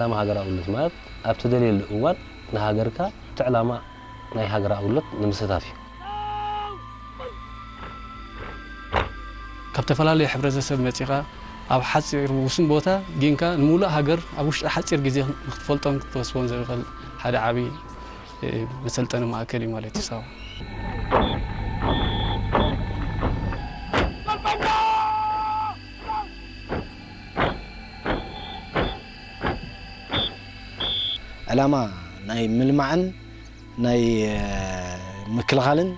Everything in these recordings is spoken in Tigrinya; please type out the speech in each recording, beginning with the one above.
ዕላማ ሃገራዊ ኣገልግሎት ማለት ኣብ ተደልየሉ እዋን ንሃገርካ እቲ ዕላማ ናይ ሃገራዊ ኣገልግሎት ንምስታፍ እዩ። ካብ ተፈላለየ ሕብረተሰብ መጺኻ ኣብ ሓጺር ውሱን ቦታ ጊንካ ንምሉእ ሃገር ኣብ ውሽጢ ሓጺር ግዜ ንክትፈልጦን ክትወስቦን ዘኽእል ሓደ ዓቢ መሰልጠኒ ማእከል እዩ ማለት እዩ ሳዋ። ዕላማ ናይ ምልማዕን ናይ ምክልኻልን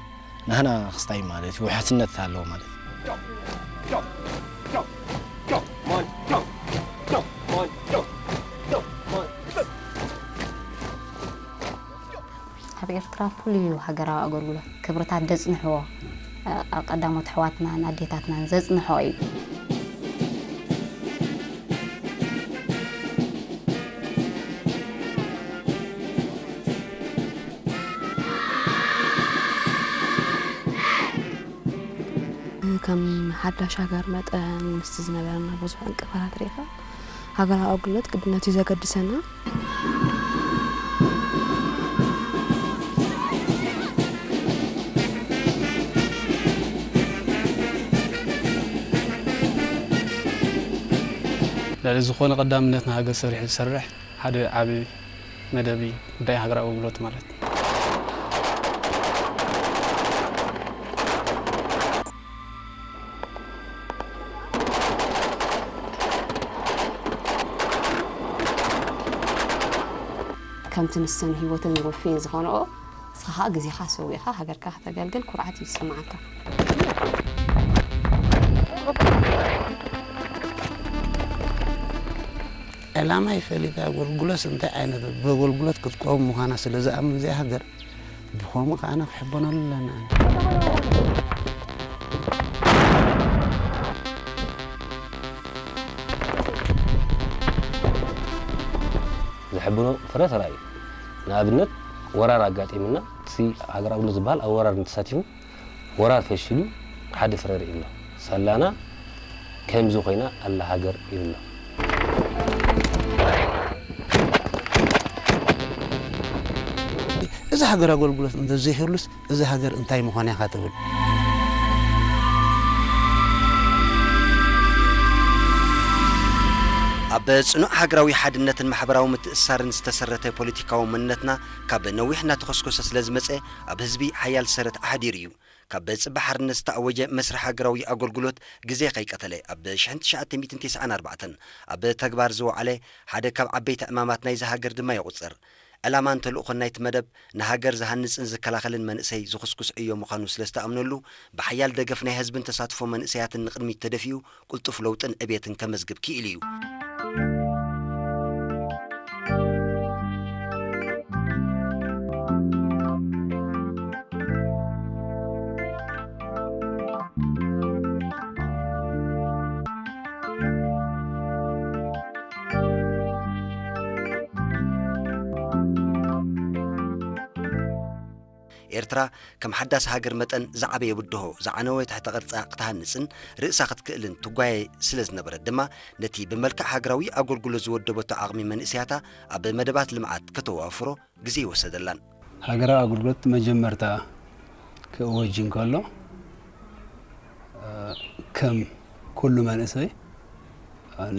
ናህና ክስታይ ማለት እዩ፣ ውሕስነት ኣለዎ ማለት እዩ። ኣብ ኤርትራ ፍሉይ እዩ ሃገራዊ ኣገልግሎት። ክብርታት ደጽንሕዎ፣ ቀዳሞት ኣሕዋትናን ኣዴታትናን ዘጽንሕኦ እዩ። ከም ሓዳሽ ሃገር መጠን ምስቲ ዝነበረና ብዙሕ ዕንቅፋታት ርኢኻ ሃገራዊ ኣገልግሎት ግድነት እዩ ዘገድሰና። ልዕሊ ዝኾነ ቀዳምነት ንሃገር ሰሪሑ ዝሰርሕ ሓደ ዓቢ መደብ እዩ ጉዳይ ሃገራዊ ኣገልግሎት ማለት። ከምቲ ንሰን ህይወተን ዝወፍየን ዝኾንኦ፣ ንስኻ ኸኣ ግዜኻ ሰዊእኻ ሃገርካ ከተገልግል ኩርዓት እዩ ዝስምዓካ። ዕላማይ ፈሊጠ ኣገልግሎት እንታይ ዓይነት ብኣገልግሎት ክትቀውም ምዃና ስለ ዝኣምን እዚኣ ሃገር ብኸምኡ ከኣ ንክሕበነሉ ኣለና። ዘሕብኖ ፍረ ተራእዩ። ንኣብነት ወራር ኣጋጢምና እቲ ሃገራዊ ኣገልግሎት ዝበሃል ኣብ ወራር እንተሳቲፉ ወራር ፈሺሉ ሓደ ፍረ ርእዩ ኣሎ። ሳላና ከምዚ ኮይና ኣላ ሃገር ይብሎ። እዚ ሃገር ኣገልግሎት እንተዘይህሉስ እዚ ሃገር እንታይ ምኾነ ኢኻ ትብል? ኣብ ጽኑዕ ሃገራዊ ሓድነትን ማሕበራዊ ምትእስሳርን ዝተሰረተ ፖለቲካዊ መንነትና ካብ ነዊሕ እናተኾስኮሰ ስለ ዝመጸ ኣብ ህዝቢ ሓያል ሰረት ኣሕዲሩ እዩ። ካብ ጽባሕ ሓርነት ዝተኣወጀ መስርሕ ሃገራዊ ኣገልግሎት ግዜ ከይቀተለ ኣብ ሽሕን ትሽዓተ ሚእትን ተስዓን ኣርባዕተን ኣብ ተግባር ዝወዓለ ሓደ ካብ ዓበይቲ ዕማማት ናይዚ ሃገር ድማ ይቑጸር። ዕላማን ተልእኾን ናይቲ መደብ ንሃገር ዝሃንጽን ዝከላኸልን መንእሰይ ዝኹስኩስ ዕዮ ምዃኑ ስለ ዝተኣምነሉ ብሓያል ደገፍ ናይ ህዝብን ተሳትፎ መንእሰያትን ንቕድሚት ተደፊኡ ቅልጡፍ ለውጥን ዕቤትን ከመዝግብ ክኢሉ እዩ። ኤርትራ ከም ሓዳስ ሃገር መጠን ዝዓበየ ብድሆ ዝዓነወ ትሕተ ቅርጻ ክትሃንጽን ርእሳ ክትክእልን ትጓየ ስለ ዝነበረት ድማ ነቲ ብመልክዕ ሃገራዊ ኣገልግሎት ዝወደበቶ ዓቕሚ መንእሰያታ ኣብ መደባት ልምዓት ከተዋፍሮ ግዜ ኣይወሰደላን። ሃገራዊ ኣገልግሎት መጀመርታ ክእወጅ እንከሎ ከም ኩሉ መንእሰይ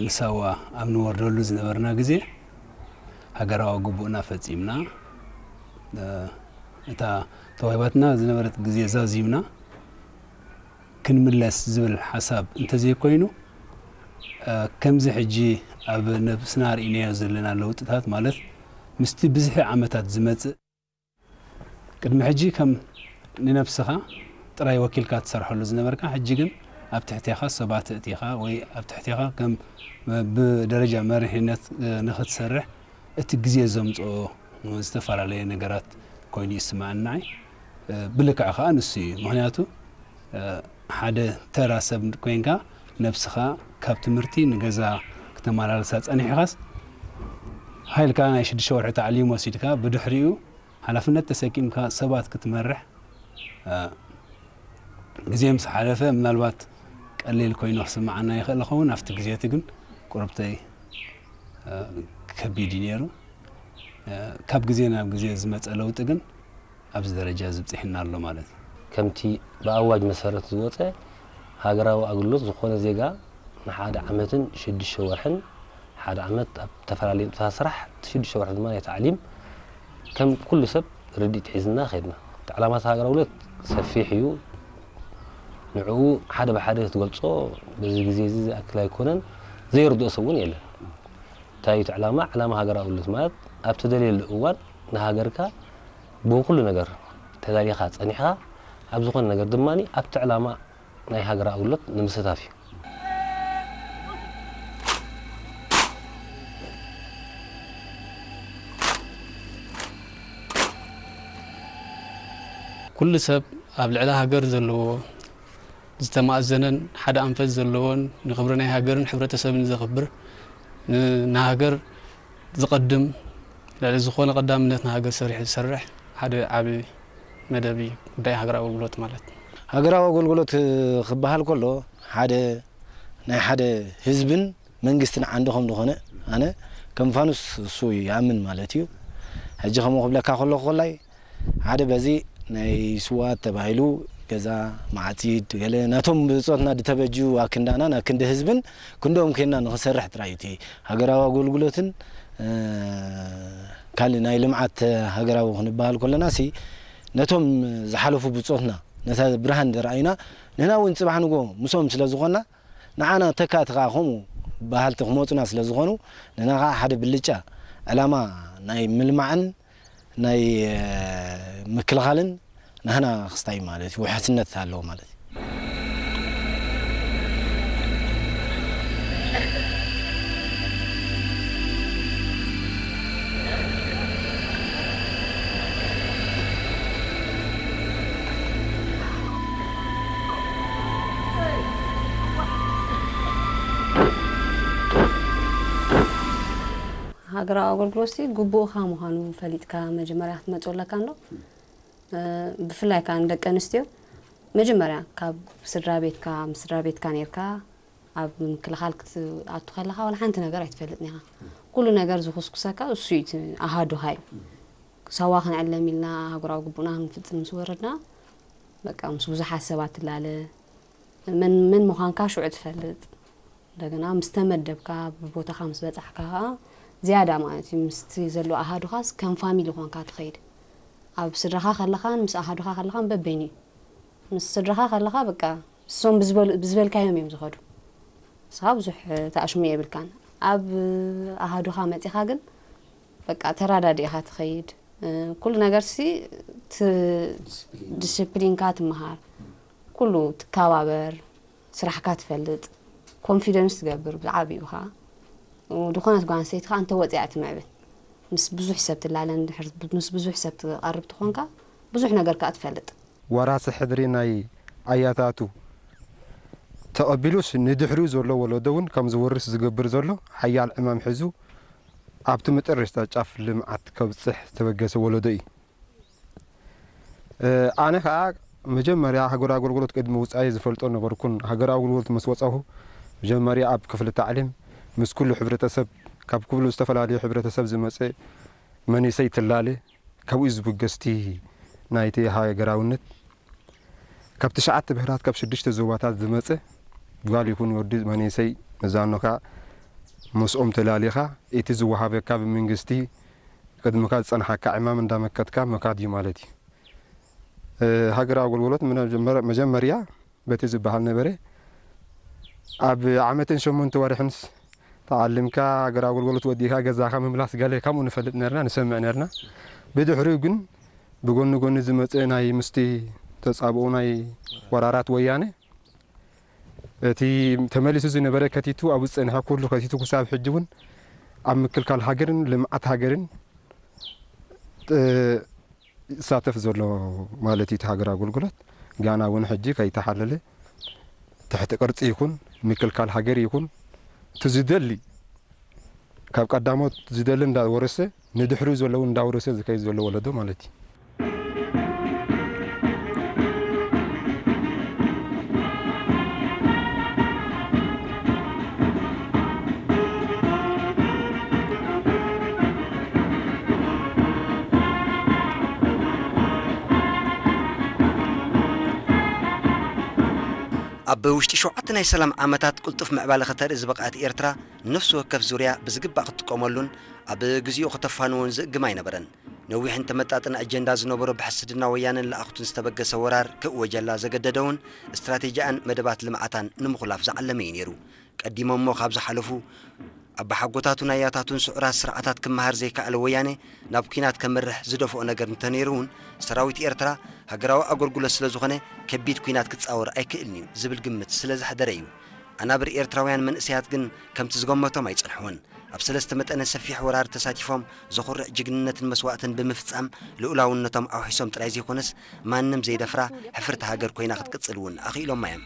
ንሳዋ ኣብ ንወርደሉ ዝነበርና ግዜ ሃገራዊ ግቡእና ፈጺምና እታ ተዋሂባትና ዝነበረት ግዜ ዛዚምና ክንምለስ ዝብል ሓሳብ እንተዘይኮይኑ ከምዚ ሕጂ ኣብ ነብስና ርኢናዮ ዘለና ለውጥታት ማለት ምስቲ ብዝሒ ዓመታት ዝመጽእ ቅድሚ ሕጂ ከም ንነብስኻ ጥራይ ወኪልካ ትሰርሐሉ ዝነበርካ ሕጂ ግን ኣብ ትሕቴኻ ሰባት እቲኻ ወይ ኣብ ትሕቴኻ ከም ብደረጃ መሪሕነት ንኽትሰርሕ እቲ ግዜ ዘምፅኦ ዝተፈላለየ ነገራት ኮይኑ ይስማዓኒ ንዓይ። ብልክዕ ከዓ ንሱ እዩ። ምኽንያቱ ሓደ ተራ ሰብ ኮይንካ ነብስኻ ካብ ትምህርቲ ንገዛ ክተመላልሳ ጸኒሕኻስ ሃይልካ ናይ ሽዱሽተ ወርሒ ታዕሊም ወሲድካ ብድሕሪኡ ሓላፍነት ተሰኪምካ ሰባት ክትመርሕ ግዜ ምስ ሓለፈ ምናልባት ቀሊል ኮይኑ ክስምዓና ይኽእል ይኸውን። ኣብቲ ግዜ እቲ ግን ቁርብተይ ከቢድ እዩ ነይሩ። ካብ ግዜ ናብ ግዜ ዝመፀ ለውጢ ግን ኣብዚ ደረጃ ዝብፅሕና ኣሎ ማለት እዩ። ከምቲ ብኣዋጅ መሰረት ዝወፀ ሃገራዊ ኣገልግሎት ዝኾነ ዜጋ ንሓደ ዓመትን ሽዱሽተ ወርሕን ሓደ ዓመት ኣብ ዝተፈላለዩ ንጥፈታት ስራሕ እቲ ሽዱሽተ ወርሒ ድማ ናይ ታዕሊም ከም ኩሉ ሰብ ርድኢት ሒዝና ከድና። እቲ ዕላማት ሃገራዊ ኣገልግሎት ሰፊሕ እዩ። ንዕኡ ሓደ ብሓደ ክትገልፆ በዚ ግዜ እዚ ዝኣክል ኣይኮነን። ዘይርድኦ ሰብ እውን የለን። እንታይ እዩ እቲ ዕላማ? ዕላማ ሃገራዊ ኣገልግሎት ማለት ኣብ ተደልየሉ እዋን ንሃገርካ ብኩሉ ነገር ተዳሊኻ ፀኒሕኻ ኣብ ዝኾነ ነገር ድማ ኣብቲ ዕላማ ናይ ሃገራዊ ኣገልግሎት ንምስታፍ እዩ። ኩሉ ሰብ ኣብ ልዕሊ ሃገር ዘለዎ ዝተማእዘነን ሓደ ኣንፈት ዘለዎን ንክብሪ ናይ ሃገርን ሕብረተሰብን ዘኽብር ንሃገር ዝቐድም ልዕሊ ዝኾነ ቀዳምነት ንሃገር ሰሪሑ ዝሰርሕ ሓደ ዓቢ መደብ እዩ ጉዳይ ሃገራዊ ኣገልግሎት ማለት። ሃገራዊ ኣገልግሎት ክበሃል ከሎ ሓደ ናይ ሓደ ህዝብን መንግስትን ዓንዲ ከም ዝኾነ ኣነ ከም ፋኑስ እሱ ይኣምን ማለት እዩ። ሕጂ ከምኡ ክብለካ ከለኹ ኮላይ ሓደ በዚ ናይ ስውኣት ተባሂሉ ገዛ፣ ማዕጺድ፣ ገለ ናቶም ብጾትና ዝተበጅዩ ኣክንዳናን ኣክንዲ ህዝብን ክንድኦም ኬንና ንኽሰርሕ ጥራይ እዩ እቲ ሃገራዊ ኣገልግሎትን ካልእ ናይ ልምዓት ሃገራዊ ክንበሃል ከለና ሲ ነቶም ዝሓለፉ ብጾትና ነታ ብርሃን ዘርኣዩና ንሕና እውን ጽባሕ ንጎ ምስኦም ስለ ዝኾንና ንዓና ተካእቲ ከዓ ከምኡ በሃልቲ ክመፁና ስለ ዝኾኑ ንሕና ከዓ ሓደ ብልጫ ዕላማ ናይ ምልማዕን ናይ ምክልኻልን ናህና ክስታይ ማለት እዩ ውሕስነት ኣለዎ ማለት እዩ። ሃገራዊ ኣገልግሎት ሲ ግቡእኻ ምዃኑ ፈሊጥካ መጀመርያ ክትመፅእ ኣለካ እንዶ ብፍላይ ከዓ ንደቂ ኣንስትዮ መጀመርያ ካብ ስድራ ቤትካ ምስ ስድራ ቤትካ ነርካ ኣብ ምክልኻል ክትኣቱ ከለኻ ዋላ ሓንቲ ነገር ኣይትፈልጥን ኢኻ። ኩሉ ነገር ዝኹስኩሰካ እሱ እዩ እቲ ኣሃዱኻ እዩ። ሳዋ ክንዕለም ኢልና ኣህጉራዊ ግቡእና ክንፍፅም ምስ ወረድና በቃ ምስ ብዙሓት ሰባት ትላለ። መን መን ምዃንካ ሽዑ ትፈልጥ። እንደገና ምስ ተመደብካ ብቦታኻ ምስ በፃሕካ ከዓ ዝያዳ ማለት እዩ ምስቲ ዘሎ ኣሃዱኻስ ከም ፋሚሊ ኾንካ ትኸይድ። ኣብ ስድራኻ ከለኻን ምስ ኣሃዱኻ ከለኻን በበይኑ እዩ። ምስ ስድራኻ ከለኻ በቃ እሶም ብዝበልካዮም እዮም ዝኸዱ። ንስኻ ብዙሕ ተኣሽሙ የብልካን። ኣብ ኣሃዱኻ መፂኻ ግን በቃ ተራዳዲእኻ ትኸይድ። ኩሉ ነገር ሲ ዲስፕሊንካ ትመሃር። ኩሉ ትከባበር፣ ስራሕካ ትፈልጥ፣ ኮንፊደንስ ትገብር ብዓብኡ ኸዓ። ዝኾነት ጓል ኣንስተይቲ ኸዓ እንተወፂኣ ትምዕብል። ምስ ብዙሕ ሰብ ትላለን ድሕር ምስ ብዙሕ ሰብ ትቐርብ ትኾንካ ብዙሕ ነገር ከዓ ትፈልጥ። ወራሲ ሕድሪ ናይ ኣያታቱ ተቐቢሉስ ንድሕሪኡ ዘሎ ወለዶ እውን ከም ዝወርስ ዝገብር ዘሎ ሓያል ዕማም ሒዙ ኣብቲ መጠረሽታ ጫፍ ልምዓት ከብፅሕ ዝተበገሰ ወለዶ እዩ። ኣነ ከዓ መጀመርያ ሃገራዊ ኣገልግሎት ቅድሚ ውፃኢ ዝፈልጦ ነበርኩን። ሃገራዊ ኣገልግሎት ምስ ወፃኹ መጀመርያ ኣብ ክፍሊ ታዕሊም ምስ ኩሉ ሕብረተሰብ ካብ ኩሉ ዝተፈላለዩ ሕብረተሰብ ዝመፀ መንእሰይ ትላለ ካብኡ ዝብገስቲ ናይቲ ሃገራውነት ካብ ትሽዓተ ብሄራት ካብ ሽዱሽተ ዞባታት ዝመፀ ጓል ይኹን ወዲ መንእሰይ መዛኖካ ምስኦም ተላሊኻ እቲ ዝወሃበካ ብመንግስቲ ቅድምካ ዝፀንሓካ ዕማም እንዳመከትካ ምኻድ እዩ ማለት እዩ። ሃገራዊ ኣገልግሎት መጀመርያ በቲ ዝበሃል ነበረ ኣብ ዓመትን ሸሞንተ ወርሕንስ ተዓሊምካ ሃገራዊ ኣገልግሎት ወዲእካ ገዛኻ ምምላስ ገለ ከምኡ ንፈልጥ ነርና ንሰምዕ ነርና። ብድሕሪኡ ግን ብጎኒ ጎኒ ዝመፀ ናይ ምስቲ ተፃብኦ ናይ ወራራት ወያነ እቲ ተመሊሱ ዝነበረ ከቲቱ ኣብኡ ዝፀንሐ ኩሉ ከቲቱ ክሳብ ሕጂ እውን ኣብ ምክልካል ሃገርን ልምዓት ሃገርን ይሳተፍ ዘሎ ማለት እዩ። እቲ ሃገር ኣገልግሎት ጋና እውን ሕጂ ከይተሓለለ ትሕቲ ቅርፂ ይኹን ምክልካል ሃገር ይኹን እቲ ዝደሊ ካብ ቀዳሞት ዝደሊ እንዳወረሰ ንድሕሪኡ ዘለዉ እንዳወረሰ ዝከይድ ዘሎ ወለዶ ማለት እዩ። ኣብ ውሽጢ ሸውዓተ ናይ ሰላም ዓመታት ቅልጡፍ ምዕባለ ከተርኢ ዝበቕዐት ኤርትራ፣ ንነፍሲ ወከፍ ዙርያ ብዝግባእ ክትጥቀመሉን ኣብ ግዚኡ ከተፋንዎን ዝእግም ኣይነበረን። ነዊሕን ተመጣጥን ኣጀንዳ ዝነበሮ፣ ብሕስድና ወያነን ለኣኽቱን ዝተበገሰ ወራር ክእወጀላ ዘገደደ እውን፣ ስትራቴጂኣን መደባት ልምዓታን ንምኹላፍ ዝዓለመ እዩ ነይሩ። ቀዲሞሞ ካብ ዝሓለፉ ኣባሓጎታቱን ኣያታቱን ስዑራት ስርዓታት ክመሃር ዘይከኣለ ወያነ፣ ናብ ኲናት ከምርሕ ዝደፍኦ ነገር እንተነይሩ እውን፣ ሰራዊት ኤርትራ ሃገራዊ ኣገልግሎት ስለ ዝኾነ፣ ከቢድ ኲናት ክጻወር ኣይክእልን እዩ ዝብል ግምት ስለ ዘሕደረ እዩ። ኣናብር ኤርትራውያን መንእሰያት ግን ከምቲ ዝገመቶም ኣይጸንሕዎን። ኣብ ሰለስተ መጠነ ሰፊሕ ወራር ተሳቲፎም፣ ዘኹርዕ ጅግንነትን መስዋእትን ብምፍጻም፣ ልኡላውነቶም ኣውሒሶም ጥራይ ዘይኮነስ፣ ማንም ዘይደፍራ ሕፍርቲ ሃገር ኮይና ክትቅጽል እውን ኣኽኢሎማ እዮም።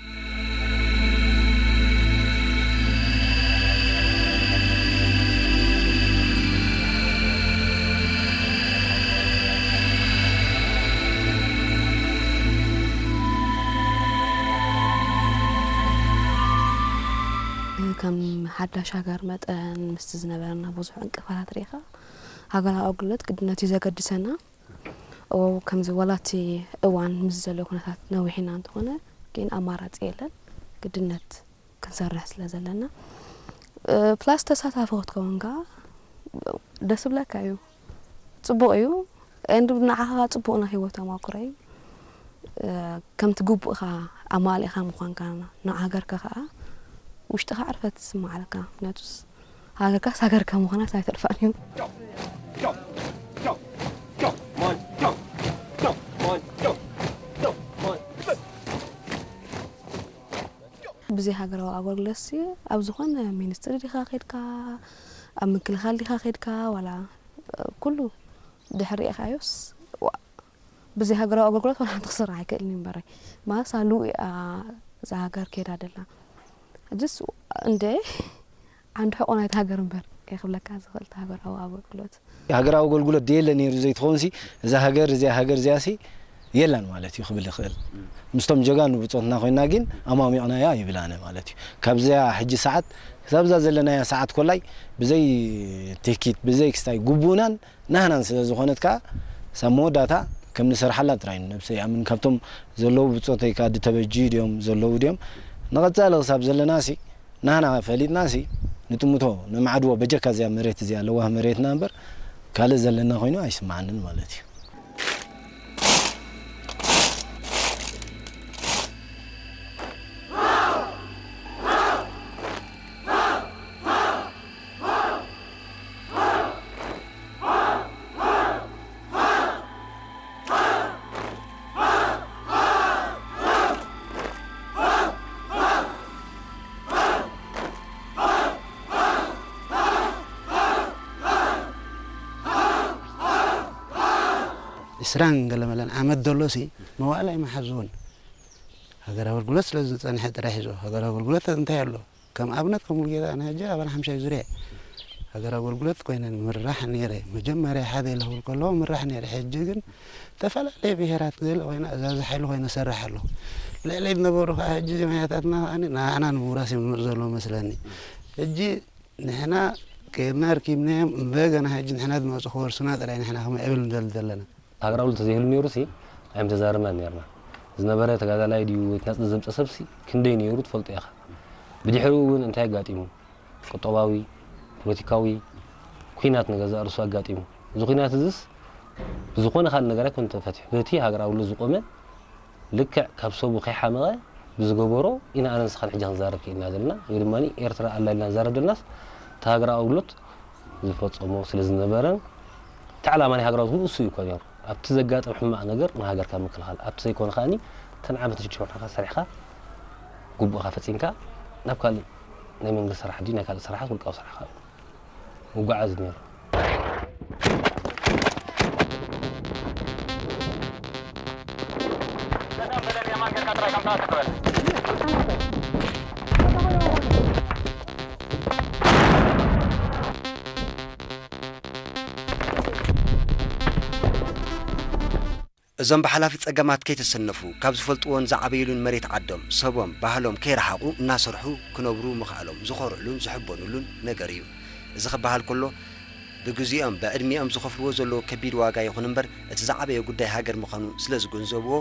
ከም ሓዳሽ ሃገር መጠን፣ ምስቲ ዝነበረና ብዙሕ ዕንቅፋታት ርኢኻ፣ ሃገራዊ ኣገልግሎት ግድነት እዩ ዘገድሰና። ኦ፣ ከምዚ ዋላ እቲ እዋን ምስ ዘሎ ኩነታት ነዊሕና እንተኾነ፣ ግን ኣማራጺ የለን፣ ግድነት ክንሰርሕ ስለ ዘለና። እ፣ ፕላስ ተሳታፊ ክትከውን ከኣ ደስ ይብለካ እዩ። ጽቡቕ እዩ። ኤንድ ንዓኻ ጽቡቕ ናይ ህይወት ተመኩሮ እዩ። እ፣ ከምቲ ግቡእኻ ኣማሊእኻ ምዃንካ ንሃገርካ ከኣ ውሽጥኻ ዕርፈት ዝስምዓካ። ምኽንያቱስ ሃገርካስ ሃገርካ ምዃና ኣይተጥፍኣን እዩ። ብዘይ ሃገራዊ ኣገልግሎትሲ ኣብ ዝኾነ ሚኒስትሪ ዲኻ ኬድካ፣ ኣብ ምክልኻል ዲኻ ኬድካ፣ ዋላ ኩሉ ድሕሪ ርኢኻዮስ፣ ዋ፣ ብዘይ ሃገራዊ ኣገልግሎት ዋላ ሓንቲ ክስራሕ ኣይክእልን እዩ እምበረይ። ማለት ሳሉ እያ እዛ ሃገር ኬዳ ደላ። ሕጅስ እንደ ዓንዲ ሕቆ ናይታ ሃገር እምበር እየ ክብለካ ዝኽእል፣ እቲ ሃገራዊ ኣገልግሎት። ሃገራዊ ኣገልግሎት ደየለ ነይሩ ዘይትኸውንሲ፣ እዛ ሃገር፣ እዚኣ ሃገር እዚኣሲ የላን ማለት እዩ ክብል ይኽእል። ምስቶም ጀጋኑ ብጾትና ኮይና ግን ኣማሚቕናያ ይብል ኣነ ማለት እዩ። ካብዚኣ ሕጂ ሰዓት፣ ክሳብ እዛ ዘለናያ ሰዓት ኮላይ ብዘይ ትህኪት፣ ብዘይ ክስታይ ግቡእናን ናህናን ስለ ዝኾነት ከኣ፣ ሳብ መወዳእታ ከም ንሰርሓላ ጥራይ ነብሰይ ይኣምን። ካብቶም ዘለዉ ብጾተይ ከኣ ድተበጅዩ ድዮም፣ ዘለዉ ድዮም፣ ንቐጻሊ ክሳብ ዘለናሲ፣ ናህና ፈሊጥናሲ፣ ንጥምቶ፣ ነማዕድዎ በጀካ እዚኣ መሬት እዚኣ ለዋህ መሬትና እምበር፣ ካልእ ዘለና ኮይኑ ኣይስምዓንን ማለት እዩ። ዕስራን ገለ መለን ዓመት ደሎሲ መዋእል ኣይመሓዝዎን። ሃገራዊ ኣገልግሎት ስለ ዝጸንሐ ጥራሕ ሒዞ። ሃገራዊ ኣገልግሎት እንታይ ኣሎ? ከም ኣብነት ከም ሙሉጌታ ኣነ ሕጂ ኣባል ሓምሻይ ዙርያ እየ። ሃገራዊ ኣገልግሎት ኮይነ ምራሕ ነይረ። መጀመርያ ሓደ ኢለ ክብል ከለኹ ምራሕ ነይረ። ሕጂ ግን ዝተፈላለየ ብሄራት ገለ ኮይነ ኣዛዚ ሓይሊ ኮይነ እሰርሕ ኣለኹ። ልዕለይ ዝነበሩ ከዓ ሕጂ ጀማያታትና ከዓ ንዓና ንምውራስ እዮም ዝመፁ ዘለዉ መስለኒ። ሕጂ ንሕና ከይድና ኣርኪብናዮም እምበ ገና ሕጂ ንሕና ዝመፁ ክወርሱና ጥራይ ንሕና ክምዕብል ንደሊ ዘለና። ሃገራዊ ተዘይህሉ ነይሩሲ ኣይምተዛረብናን ነይርና። ዝነበረ ተጋዳላይ ድዩ ወይ ናጽነት ዘምጸ ሰብሲ ክንደይ ነይሩ ትፈልጦ ኢኻ። ብድሕሪኡ እውን እንታይ ኣጋጢሙ? ቁጠባዊ፣ ፖለቲካዊ ኲናት ንገዛእ ርእሱ ኣጋጢሙ። እዚ ኲናት እዚስ ብዝኾነ ካልእ ነገር ኣይኮነ ተፈቲሑ። በቲ ሃገራዊ ዝቖመ ልክዕ ካብ ሰቡ ከይሓመቐ ብዝገበሮ ኢና ኣነ ንስኻን ሕጂ ክንዛረብ ክኢልና ዘለና፣ ወይ ድማ ኤርትራ ኣላ ኢልና ንዛረብ ዘለናስ፣ እቲ ሃገራዊ ኣገልግሎት ዝፈጸሞ ስለ ዝነበረን፣ እቲ ዕላማ ናይ ሃገራዊ ኣገልግሎት እሱ እዩ እኮ ነይሩ። ኣብቲ ዘጋጥም ሕማቕ ነገር ንሃገርካ ምክልኻል፣ ኣብቲ ዘይኮነ ከኣኒ እተን ዓመት ሽዱሽተ ወርሕኻ ሰሪሕካ፣ ግቡእኻ ፈጺምካ፣ ናብ ካልእ ናይ መንግስቲ ስራሕ ድዩ ናይ ካልእ ስራሓት ውልቃዊ ስራሕኻ ምጉዓዝ ነይሩ። እዞም ብሓላፊ ጸገማት ከይተሰነፉ፣ ካብ ዝፈልጥዎን ዝዓበይሉን መሬት ዓዶም፣ ሰቦም፣ ባህሎም ከይረሓቑ እናሰርሑ ክነብሩ ምኽኣሎም ዝኾርዕሉን ዝሕበኑሉን ነገር እዩ። እዚ ክበሃል ከሎ፣ ብግዚኦም፣ ብዕድሚኦም ዝኸፍልዎ ዘለዉ ከቢድ ዋጋ ይኹን እምበር፣ እቲ ዝዓበየ ጉዳይ ሃገር ምዃኑ ስለ ዝግንዘብዎ፣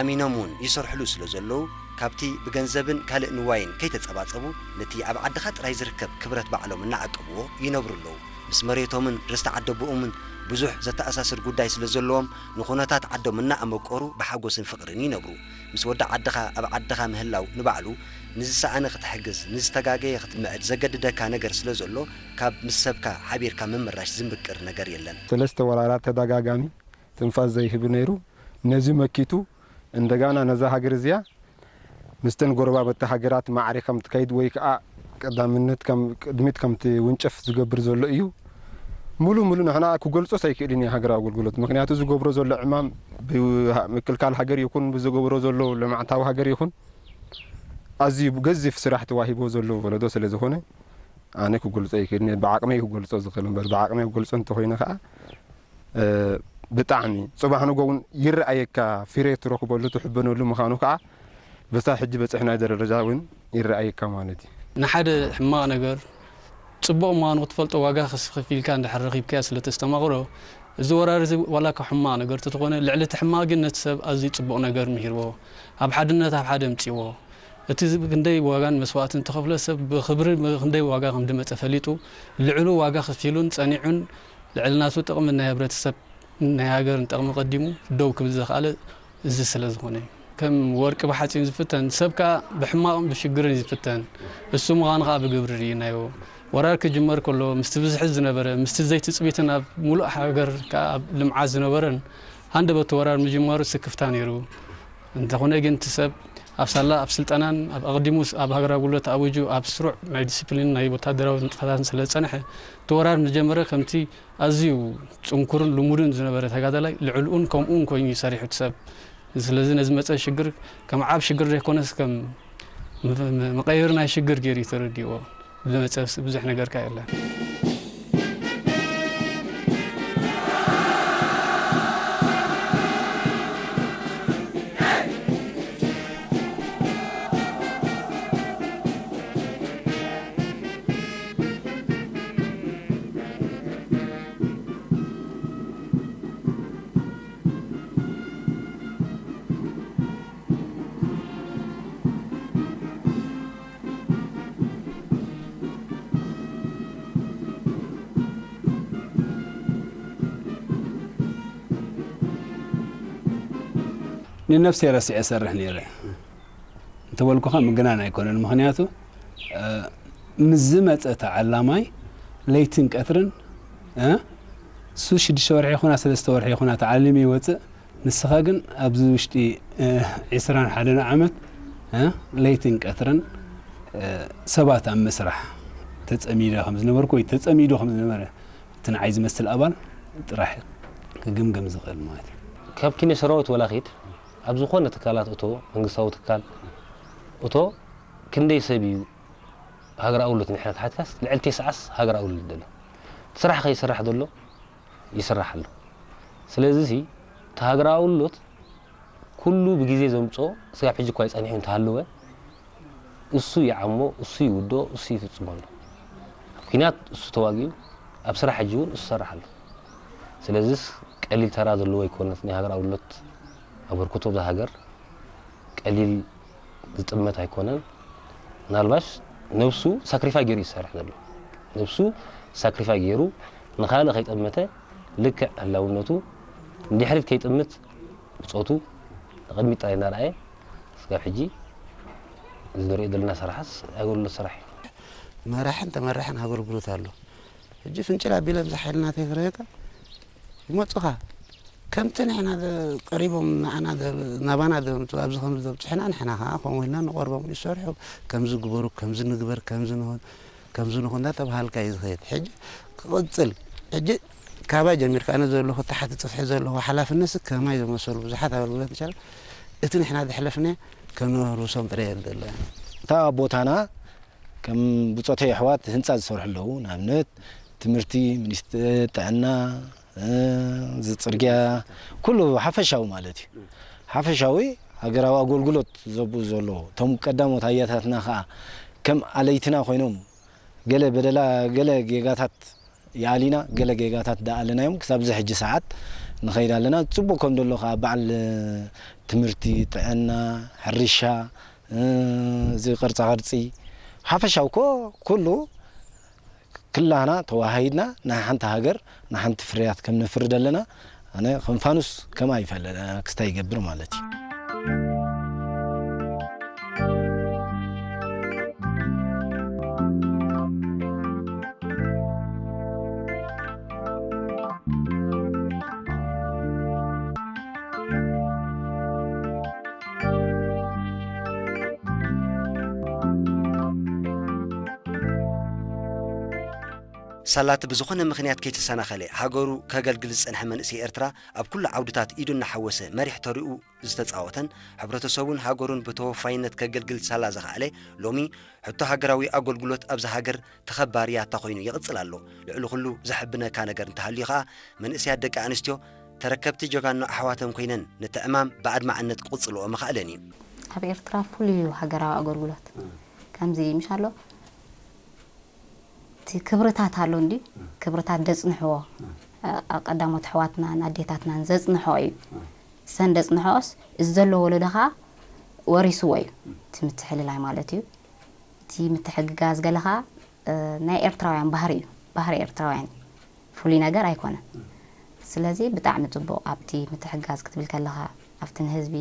ኣሚኖም እውን ይሰርሕሉ ስለ ዘለዉ፣ ካብቲ ብገንዘብን ካልእ ንዋይን ከይተጸባጸቡ፣ ነቲ ኣብ ዓድኻ ጥራይ ዝርከብ ክብረት ባዕሎም እናዓቀብዎ ይነብሩ ኣለዉ። ምስ መሬቶምን ርስቲ ዓደቦኦምን ብዙሕ ዘተኣሳስር ጉዳይ ስለ ዘለዎም፣ ንኹነታት ዓዶም እናኣመቀሩ ብሓጎስን ፍቕርን ይነብሩ። ምስ ወዲ ዓድኻ ኣብ ዓድኻ ምህላው ንባዕሉ ንዝሰኣነ ክትሕግዝ፣ ንዝተጋገየ ክትምዕድ ዘገድደካ ነገር ስለ ዘሎ፣ ካብ ምስ ሰብካ ሓቢርካ ምምራሽ ዝምቅር ነገር የለን። ሰለስተ ወራራት ተደጋጋሚ ትንፋስ ዘይህብ ነይሩ። ነዚ መኪቱ እንደጋና ነዛ ሃገር እዚኣ ምስተን ጎረባብቲ ሃገራት ማዕሪኻ ከም ትከይድ ወይ ከዓ ቀዳምነት ከም ቅድሚት ከም ትውንጨፍ ዝገብር ዘሎ እዩ። ሙሉ ሙሉ ንሕና ክገልጾስ ኣይክእልን እዩ ሃገራዊ ኣገልግሎት። ምክንያቱ ዝገብሮ ዘሎ ዕማም ብምክልካል ሃገር ይኹን ብዝገብሮ ዘሎ ልምዓታዊ ሃገር ይኹን ኣዝዩ ገዚፍ ስራሕ ተዋሂቦ ዘሎ ወለዶ ስለ ዝኾነ ኣነ ክገልጾ ኣይክእልን እየ። ብዓቕመይ ክገልጾ ዝኽእል እምበር ብዓቕመይ ክገልጾ እንተኾይነ ከዓ እ፣ ብጣዕሚ ጽባሕ ንጎ እውን ይረኣየካ፣ ፍረ ትረኽበሉ ትሕበነሉ ምዃኑ ከዓ በታ ሕጂ በጽሕናዮ ደረጃ እውን ይረኣየካ ማለት እዩ። ንሓደ ሕማቕ ነገር ጽቡቕ ምዃኑ ክትፈልጦ ዋጋ ከስ-፣ ከፊልካ እንድሕር ረኺብካዮ ስለ ተስተማቕሮ፣ እዚ ወራር እዚ ዋላ እኳ ሕማቕ ነገር ተተኾነ፣ ልዕሊ እቲ ሕማቕ ግን ነቲ ሰብ ኣዝዩ ጽቡቕ ነገር ምሂርዎ፣ ኣብ ሓድነት ኣብ ሓደ ኣምጺእዎ። እቲ ዝ-፣ ክንደይ ዋጋን መስዋእትን ተኸፍለ ሰብ ብኽብሪ ም-፣ ክንደይ ዋጋ ከም ድመጸ ፈሊጡ፣ ልዕሉ ዋጋ ከፊሉን ጸኒዑን ልዕሊ ናቱ ጥቕሚ ናይ ሕብረተሰብ ናይ ሃገርን ጥቕሚ ቀዲሙ ደው ክብል ዘኽኣለ እዚ ስለ ዝኾነ እዩ። ከም ወርቂ ብሓጺን ዝፍተን ሰብ ከኣ ብሕማቕን ብሽግርን እዩ ዝፍተን። እሱ ምዃኑ ከኣ ብግብሪ ርኢናዮ። ወራር ክጅመር ከሎ ምስቲ ብዝሒ ዝነበረ፣ ምስቲ ዘይትጽቢትን ኣብ ሙሉእ ሃገር ከኣ ኣብ ልምዓት ዝነበረን ሃንደበት ወራር ምጅማሩ ስክፍታ ነይሩ። እንተኾነ ግን እቲ ሰብ ኣብ ሳላ ኣብ ስልጠናን ኣብ ኣቕዲሙ ስ-፣ ኣብ ሃገራዊ ጉልበት ኣውጁ ኣብ ስሩዕ ናይ ዲሲፕሊን ናይ ወታደራዊ ንጥፈታትን ስለ ዝጸንሐ፣ እቲ ወራር ምስ ጀመረ ከምቲ ኣዝዩ ጽንኩርን ልሙድን ዝነበረ ተጋዳላይ ልዕልኡን ከምኡን ኮይኑ እዩ ሰሪሑ እቲ ሰብ። ስለዚ ነዚ መጸ ሽግር ከም ዓብ ሽግር ዘይኮነስ ከም ም-፣ ም-፣ መቐየሪ ናይ ሽግር ገይሩ እዩ ተረዲእዎ። ዝመጸ ብዙሕ ነገር ከኣ የለን። ንነፍሰይ ረሲዐ እሰርሕ ነይረ እንተበልኩኻ ምግናን ኣይኮነን። ምኽንያቱ፣ እ፣ ምስ ዝመጸ ተዓላማይ ለይትን ቀትርን፣ እ፣ እሱ ሽዱሽተ ወርሒ ይኹና ሰለስተ ወርሒ ይኹና ተዓሊሙ ይወጽእ። ንስኻ ግን ኣብዚ ውሽጢ፣ እ፣ ዕስራን ሓደን ዓመት፣ እ፣ ለይትን ቀትርን፣ እ፣ ሰባት ኣብ ምስራሕ ተጸሚደ ከም ዝነበርኩ ወይ ተጸሚዱ ከም ዝነበረ እቲ ንዓይ ዝመስል ኣባል ጥራሕ ክግምገም ዝኽእል ማለት እዩ። ካብ ኪነ ሰራዊት ወላ ኺድ ኣብ ዝኾነ ትካላት እቶ፣ መንግስታዊ ትካል እቶ፣ ክንደይ ሰብ እዩ ሃገር ኣውሎት ንሕና ተሓትካስ ልዕሊ ተስዓስ ሃገር ኣውሎት ደሎ። እቲ ስራሕ ከይስራሕ ደሎ ይስራሕ ኣሎ። ስለዚ ሲ፣ እቲ ሃገር ኣውሎት ኩሉ ብግዜ ዘምጽኦ ስጋብ ሕጂ እኳ ይጸኒሑ እንተሃለወ፣ እሱ ይዓሞ፣ እሱ ይውዶ፣ እሱ ይፍጽሞ ኣሎ። ኣብ ኲናት እሱ ተዋጊኡ፣ ኣብ ስራሕ ሕጂ እውን እሱ ይሰርሕ ኣሎ። ስለዚስ ቀሊል ተራ ዘለዎ ኣይኮነን። ናይ ሃገር ኣውሎት ኣበርክቶ እዛ ሃገር ቀሊል ዝጥመት ኣይኮነን። ምናልባሽ ነብሱ ሳክሪፋይ ገይሩ እዩ ዝሰርሕ ዘሎ። ነብሱ ሳክሪፋይ ገይሩ ንኻልእ ከይጠመተ ልክዕ ህላውነቱ ንድሕሪት ከይጥምት ብጾቱ ንቕድሚት ጥራይ እናረኣየ ስጋብ ሕጂ እዚ ንሪኦ ዘለና ስራሕስ ኣገልግሎት ስራሕ እዩ። መራሕን ተመራሕን ኣገልግሎት ኣሎ። ሕጂ ፍንጭል ኣቢለ ብዛ ሓይሊ ናተይ ክረየካ ይመጹኻ። ከምቲ ንሕና ደ-፣ ቀሪቦም ንዓና ደ-፣ ናባና ደምጹ፣ ኣብዚ ከምዚ ደምጹ፣ ሕና ንሕና ኸዓ ከምኡ ኢልና ንቐርቦም ይሰርሑ። ከምዚ ግበሩ፣ ከምዚ ንግበር፣ ከምዚ ንኹን፣ ከምዚ ንኹን እንዳተባሃልካ እዩ ዝኸይድ። ሕጂ ክቕጽል፣ ሕጂ ካባይ ጀሚርካ ኣነ ዘለኹ፣ ታሕቲ ጽፍሒ ዘለኹ ሓላፍነትሲ ከማይ ዝመሰሉ ብዙሓት ኣገልግሎት ይቻላል። እቲ ንሕና ዘሕለፍናዮ ከነህርሶም ጥራይ የለን። እታ ቦታና ከም ብጾተይ ኣሕዋት ህንጻ ዝሰርሑ ኣለዉ። ንኣብነት ትምህርቲ፣ ሚኒስትሪ ጥዕና፣ እ፣ እዚ ጽርግያ፣ ኩሉ ሓፈሻዊ ማለት እዩ። ሓፈሻዊ ሃገራዊ ኣገልግሎት ዘብኡ ዘሎ፣ እቶም ቀዳሞት ኣያታትና ኸኣ ከም ኣለይትና ኮይኖም ገለ በደላ፣ ገለ ጌጋታት ይኣሊና፣ ገለ ጌጋታት ደኣ ኣለናዮም። ክሳብ እዚ ሕጂ ሰዓት ንኸይድ ኣለና። ጽቡቕ ከም ዘሎ ኸኣ በዓል ትምህርቲ፣ ጥዕና፣ ሕርሻ፣ እዚ ቅርጻ ቅርጺ ሓፈሻው እኮ ኩሉ ክላና ተዋሃሂድና ናይ ሓንቲ ሃገር ንሓንቲ ፍርያት ከም ነፍሪ ዘለና ኣነ ከም ፋኑስ ከማ ይፈለ ክስታ ይገብር ማለት እዩ። ሳላቲ ብዝኾነ ምኽንያት ከይተሰናኸለ ሃገሩ ከገልግል ዝጸንሐ መንእሰይ ኤርትራ ኣብ ኩሉ ዓውድታት ኢዱ እናሓወሰ መሪሕ ተርኡ ዝተጻወተን ሕብረተሰቡን ሃገሩን ብተወፋይነት ከገልግል ሳላ ዝኸኣለ ሎሚ ሕቶ ሃገራዊ ኣገልግሎት ኣብዛ ሃገር ተኸባሪ ያታ ኮይኑ ይቕጽል ኣሎ። ልዕሊ ኩሉ ዘሐብነካ ነገር እንተሃልዩ ኸኣ መንእሰያት ደቂ ኣንስትዮ ተረከብቲ ጀጋኑ ኣሕዋተን ኮይነን ነቲ ዕማም ብኣድማዕነት ክቕጽልኦ ምኽኣለን እዩ። ኣብ ኤርትራ ፍሉይ እዩ ሃገራዊ ኣገልግሎት ከምዚ ምሽ ኣሎ እቲ ክብርታት ኣሎ እንዲ ክብርታት ደጽንሕዎ ቀዳሞት ኣሕዋትናን ኣዴታትናን ዘጽንሖ እዩ። ሰን ደጽንሖስ እዚ ዘሎ ወለዶ ኸኣ ወሪስዎ እዩ እቲ ምትሕልላይ ማለት እዩ። እቲ ምትሕግጋዝ ገለ ኸኣ ናይ ኤርትራውያን ባህሪ እዩ። ባህሪ ኤርትራውያን እዩ። ፍሉይ ነገር ኣይኮነን። ስለዚ ብጣዕሚ ጽቡቕ ኣብቲ ምትሕግጋዝ ክትብል ከለኻ ኣብቲ ንህዝቢ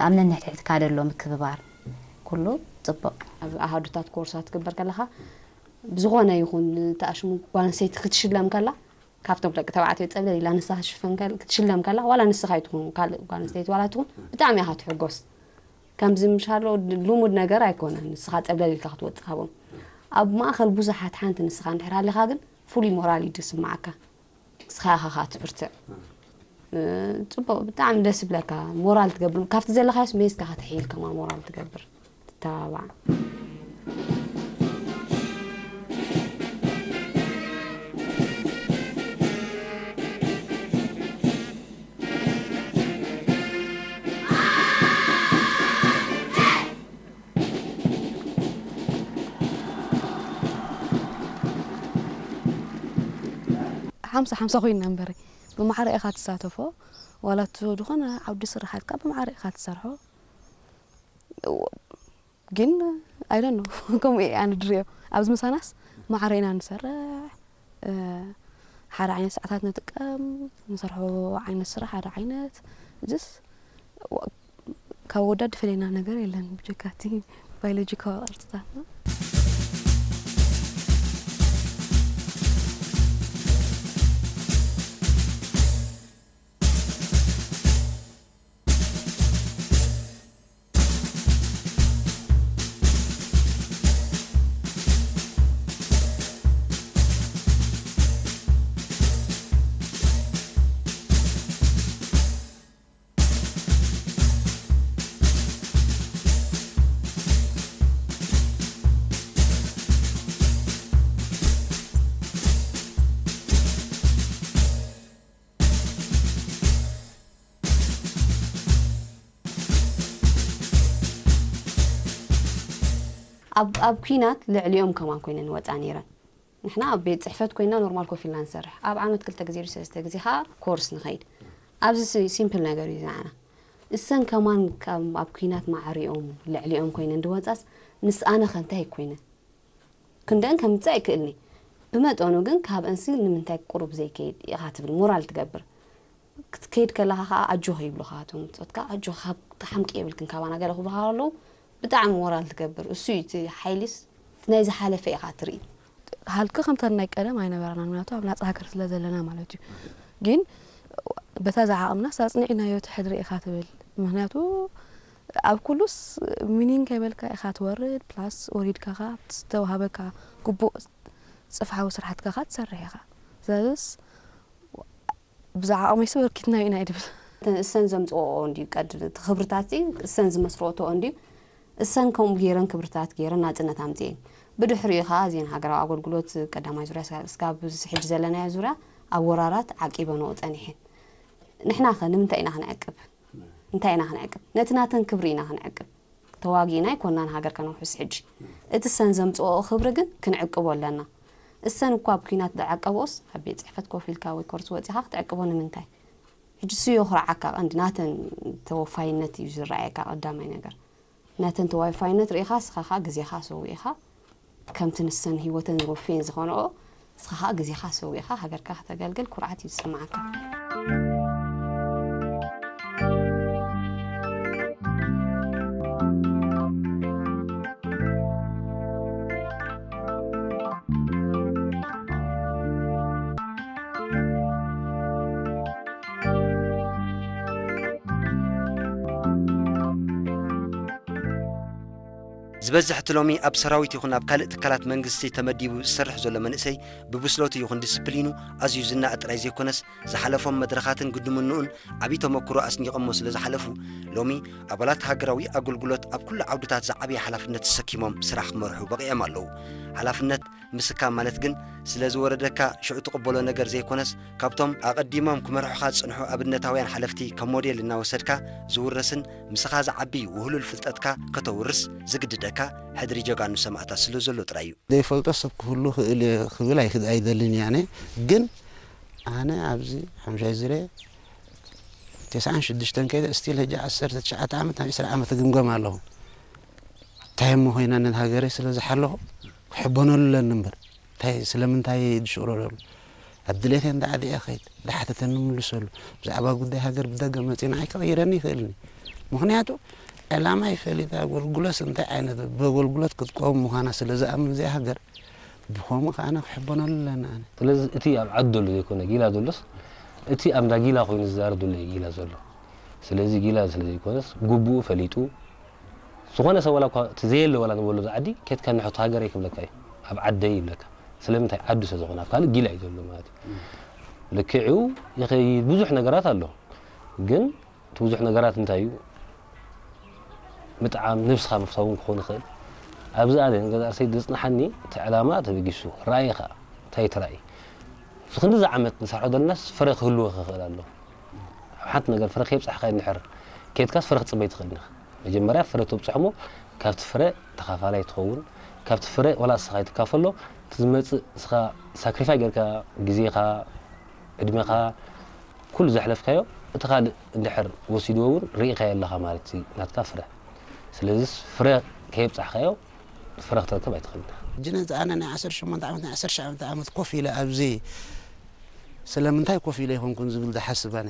ኣብ ነንሕድሕድካ ደሎ ምክብባር ኩሉ ጽቡቕ። ኣብ ኣሃዱታት ኮርሳ ክትግበር ከለኻ ብዝኾነ ይኹን ተኣሽሙ ጓል ኣንስተይቲ ክትሽለም ከላ ካብቶም ደቂ ተባዕትዮ ጸብለል ኢላ ንሳ ክትሽፈን ከል- ክትሽለም ከላ ዋላ ንስኻ ይትኹን ካልእ ጓል ኣንስተይቲ ዋላ ትኹን ብጣዕሚ ኢኻ ትሕጎስ። ከምዚ ምሻሎ ልሙድ ነገር ኣይኮነን። ንስኻ ጸብለል ኢልካ ክትወጽእ ካብኦም ኣብ ማእኸል ብዙሓት ሓንቲ ንስኻ እንድሕር ሃሊኻ ግን ፍሉይ ሞራል እዩ ዝስምዓካ። ንስኻ ኢኻ ከዓ ትብርትዕ። ጽቡቕ ብጣዕሚ ደስ ይብለካ። ሞራል ትገብር ካብቲ ዘለኻዮስ መይስካ ከተሕይል ከማን ሞራል ትገብር ትተባባዕ። ሓምሳ ሓምሳ ኮይንና እምበሪ ብማዕረ ኢኻ ትሳተፎ ዋላ እቲ ዝኾነ ዓውዲ ስራሓትካ ብማዕረ ኢኻ ትሰርሖ ግን I don't know ከምኡ እየ ኣነ ድሪኦ ኣብዚ ምሳናስ ማዕረ ኢና ንሰርሕ ሓደ ዓይነት ሰዓታት ንጥቀም ንሰርሖ ዓይነት ስራሕ ሓደ ዓይነት just ካብ ኣወዳት ዝፈልየና ነገር የለን ብጀካ እቲ biological ቅርፅታትና። ኣብ ኣብ ኲናት ልዕሊኦም ከማን ኮይነን ወፃ ነይረን። ንሕና ኣብ ቤት ፅሕፈት ኮይና ኖርማል ኮፍ ኢልና ንሰርሕ። ኣብ ዓመት ክልተ ግዜ ዶ ሰለስተ ግዜ ከዓ ኮርስ ንኸይድ። ኣብዚ ሲምፕል ነገር እዩ ዝዓና። እሰን ከማን ካብ ኣብ ኲናት ማዕሪኦም ልዕሊኦም ኮይነን ድወፃስ ምስ ኣነ ከ እንታይ ኮይነ? ክንደን ከምፅእ ኣይክእልኒ። ብመጠኑ ግን ካብ እንሲ ንምንታይ ቁሩብ ዘይከይድ ኢኻ ትብል ሞራል ትገብር። ክትከይድ ከለኻ ከዓ ኣጆኺ ይብሉኻ እቶም ብፆትካ ኣጆኺ ካብ ተሓምቂ የብልክን ካባና ገለ ክብሉኻ ከለዉ ብጣዕሚ ሞራል ትገብር። እሱ እዩ እቲ ሓይሊስ እቲ ናይ ዝሓለፈ ኢኻ ትርኢ። ሃልኪ ከምተን ናይ ቀደም ኣይነበረናን ምክንያቱ ኣብ ናፃ ሃገር ስለ ዘለና ማለት እዩ። ግን በታ ዝዓቕምናስ ኣፅኒዕናዮ እቲ ሕድሪ ኢኻ ትብል ምክንያቱ ኣብ ኩሉስ ሚኒን ከይበልካ ኢኻ ትወርድ ፕላስ ወሪድካ ከ ኣብቲ ዝተዋሃበካ ግቡእ ፅፍሓዊ ስራሕትካ ከ ትሰርሕ ኢኻ ስለዚስ ብዛዕባ ኣቕመይሲ በርኪትና ኢና እዩ ድብል። እሰን ዘምፅኦኦ እንድዩ ቀድ እቲ ክብርታት እዚ እሰን ዝመስረኦቶኦ እንድዩ እሰን ከምኡ ገይረን ክብርታት ገይረን ናፅነት ኣምፅኤን ብድሕሪኡ ከዓ እዚን ሃገራዊ ኣገልግሎት ቀዳማይ ዙርያ ስጋብ እዚ ሕጂ ዘለናዮ ዙርያ ኣብ ወራራት ዓቂበንኦ ፀኒሐን ንሕና ከ ንምንታይ ኢና ክንዕቅብ እንታይ ኢና ክንዕቅብ ነቲ ናተን ክብሪ ኢና ክንዕቅብ ተዋጊእና ኣይኮናን ሃገር ከነውሕስ ሕጂ። እቲ እሰን ዘምፅኦኦ ክብሪ ግን ክንዕቅቦ ኣለና። እሰን እኳ ኣብ ኲናት ዝዓቀብኦስ ኣብ ቤት ፅሕፈት ኮፍ ኢልካ ወይ ኮርስ ወፂኻ ክትዕቅቦ ንምንታይ? ሕጂ እሱ የኹርዓካ ቀንዲ ናተን ተወፋይነት እዩ ዝረኣየካ ቀዳማይ ነገር። ነተን ተዋይፋይነት ርኢኻ፣ እስኻ ኸኣ ግዜኻ ሰዊእኻ፣ ከምቲ ንሰን ህይወተን ዝወፍየን ዝኾነኦ፣ እስኻ ኸኣ ግዜኻ ሰዊእኻ ሃገርካ ከተገልግል ኩርዓት እዩ ዝስምዓካ። ዝበዝሕ እቲ ሎሚ ኣብ ሰራዊት ይኹን ኣብ ካልእ ትካላት መንግስቲ ተመዲቡ ዝሰርሕ ዘሎ መንእሰይ፣ ብብስለቱ ይኹን ዲስፕሊኑ ኣዝዩ ዝናእ ጥራይ ዘይኮነስ፣ ዝሓለፎም መድረኻትን ግድምንኡን ዓቢ ተመክሮ ኣስኒቖሞ ስለ ዝሓለፉ፣ ሎሚ ኣባላት ሃገራዊ ኣገልግሎት ኣብ ኩሉ ዓውድታት ዝዓበየ ሓላፍነት ተሰኪሞም ስራሕ ክመርሑ በቒዖም ኣለዉ። ሓላፍነት ምስካም ማለት ግን፣ ስለ ዝወረደካ ሽዑ ትቕበሎ ነገር ዘይኮነስ፣ ካብቶም ኣቐዲሞም ክመርሑኻ ዝጸንሑ ኣብነታውያን ሓለፍቲ ከም ሞዴል እናወሰድካ ዝውረስን ምስኻ ዝዓቢ ውህሉል ፍልጠትካ ከተውርስ ዝግድደካ ሕድሪ ጀጋኑ ሰማእታት ስለ ዘሎ ጥራይ እዩ። ዘይፈልጦ ሰብ ክህሉ ክእል እየ ክብል ኣይክድ-፣ ኣይደልን እየ ኣነ። ግን ኣነ ኣብዚ ሓምሻይ ዙርያ ተስዓን ሽዱሽተን ከይደ ስቲል ሕጂ ዓሰርተ ትሽዓተ ዓመት ናብ ዕስራ ዓመት እግምገም ኣለኹ። እንታይ እሞ ኮይና ነን ሃገረይ ስለ ዝሓለኹ ክሕበነሉ ኣለኒ እምበር፣ እንታይ ስለምንታይ ድሽቕረረሉ? ኣብ ድሌተይ እንዳ ዓዲ እየ ኸይድ፣ እንዳ ሓተተኒ ምልሰሉ። ብዛዕባ ጉዳይ ሃገር ብደገ መጺኡ ንዓይ ክቕይረኒ ይኽእልኒ። ምኽንያቱ ዕላማይ ፈሊጠ ኣገልግሎትስ እንታይ ዓይነት ብኣገልግሎት ክትቀውም ምዃና ስለ ዝኣምን እዚኣ ሃገር፣ ብኸምኡ ከኣ ኣነ ክሕበነሉ ኣለኒ ኣነ። ስለዚ እቲ ኣብ ዓዲ ዘሎ ዘይኮነ ጊላ ዘሎስ፣ እቲ ኣብ እንዳ ጊላ ኮይኑ ዝዛረብ ዘሎ እዩ ጊላ ዘሎ። ስለዚ ጊላ ስለ ዘይኮነስ፣ ግቡኡ ፈሊጡ፣ ዝኾነ ሰብ ዋላ እኳ እቲ ዘየለ ዋላ ንበሎ እዚ ዓዲ፣ ኬድካ ንሕቶ ሃገረይ ክብለካ እዩ። ኣብ ዓደይ ይብለካ። ስለምንታይ? ዓዱ ስለ ዝኾነ፣ ኣብ ካልእ ጊላ እዩ ዘሎ ማለት እዩ። ልክዕ እዩ፣ ይኸይድ ብዙሕ ነገራት ኣሎ። ግን እቲ ብዙሕ ነገራት እንታይ እዩ? ምጥዓም፣ ነብስኻ ምፍታው እውን ክኸውን ይኽእል። ኣብዚ ኣነ ንገዛእ ርእሰይ ዘጽንሓኒ እቲ ዕላማ ተበጊሱ፣ ራእይኻ እንታይ ትራእይ? እዚ ክንድዚ ዓመት ንሰርሖ ዘለናስ ፍረ ክህልዎ ክኽእል ኣሎ። ኣብ ሓንቲ ነገር ፍረ ከየብጻሕካ እንድሕር ኬድካስ ፍረ ክትጽበይ ትኽእል ኢኻ። መጀመርያ ፍረ ተብጽሖ እሞ ካብቲ ፍረ ተኻፋላይ ትኸውን። ካብቲ ፍረ ዋላ እስኻ ኣይትካፈሎ፣ እቲ ዝመጽእ እስኻ ሳክሪፋይ ጌርካ ግዜኻ፣ ዕድሜኻ፣ ኩሉ ዘሕለፍካዮ እቲ ካልእ እንድሕር ወሲድዎ እውን ርኢኻዮ ኣለኻ ማለት እዩ ናትካ ፍረ። ስለዚስ ፍረ ከየብጻሕካዮ ፍረ ክትረክብ ኣይትኽእልን ኢኻ። ሕጂ ነዚ ኣነ ናይ ዓሰርተ ሸሞንተ ዓመት፣ ናይ ዓሰርተ ትሽዓተ ዓመት ኮፍ ኢለ ኣብዚ ስለምንታይ ኮፍ ኢለ ኣይኮንኩን ዝብል ዝሓስብ ኣነ።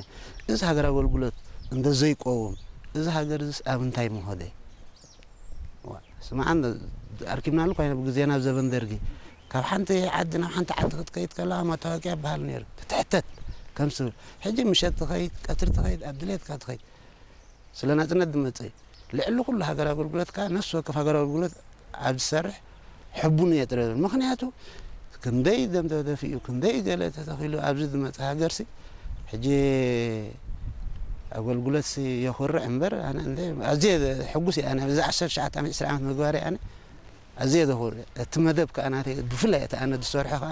እዚ ሃገር ኣገልግሎት እንተ ዘይቀውም፣ እዚ ሃገር እዚስ ኣብ እንታይ ምኸደ? ዋ፣ ስምዓ፣ ኣርኪብናሉ እኳ ኢና ብግዜና ኣብ ዘበን ደርጊ። ካብ ሓንቲ ዓዲ ናብ ሓንቲ ዓዲ ክትከይድ ከለኻ መታወቅያ ይበሃል ነይሩ። ትትሕተት ከም ስብል። ሕጂ ምሸት ትኸይድ፣ ቀትሪ ትኸይድ፣ ኣብ ድሌትካ ትኸይድ። ስለ ናጽነት ዝመጸ እዩ። ልዕሊ ኩሉ ሃገር ኣገልግሎት ከኣ ነፍሲ ወከፍ ሃገር ኣገልግሎት ኣብ ዝሰርሕ ሕቡን እየ ጥረ ዝብል። ምኽንያቱ ክንደይ ደም ተደፊኡ፣ ክንደይ ገለ ተተኺሉ ኣብዚ ዝመጸ ሃገርሲ ሕጂ ኣገልግሎትሲ የኹርዕ እምበር ኣነ እንደ ኣዝየ ሕጉስ እየ። ኣነ ኣብዚ ዓሰርተ ትሽዓተ ዓመት፣ ዕስራ ዓመት ምግባረይ ኣነ ኣዝየ ዘኹርዕ። እቲ መደብ ከኣ ናተይ ብፍላይ እቲ ኣነ ዝሰርሖ ከኣ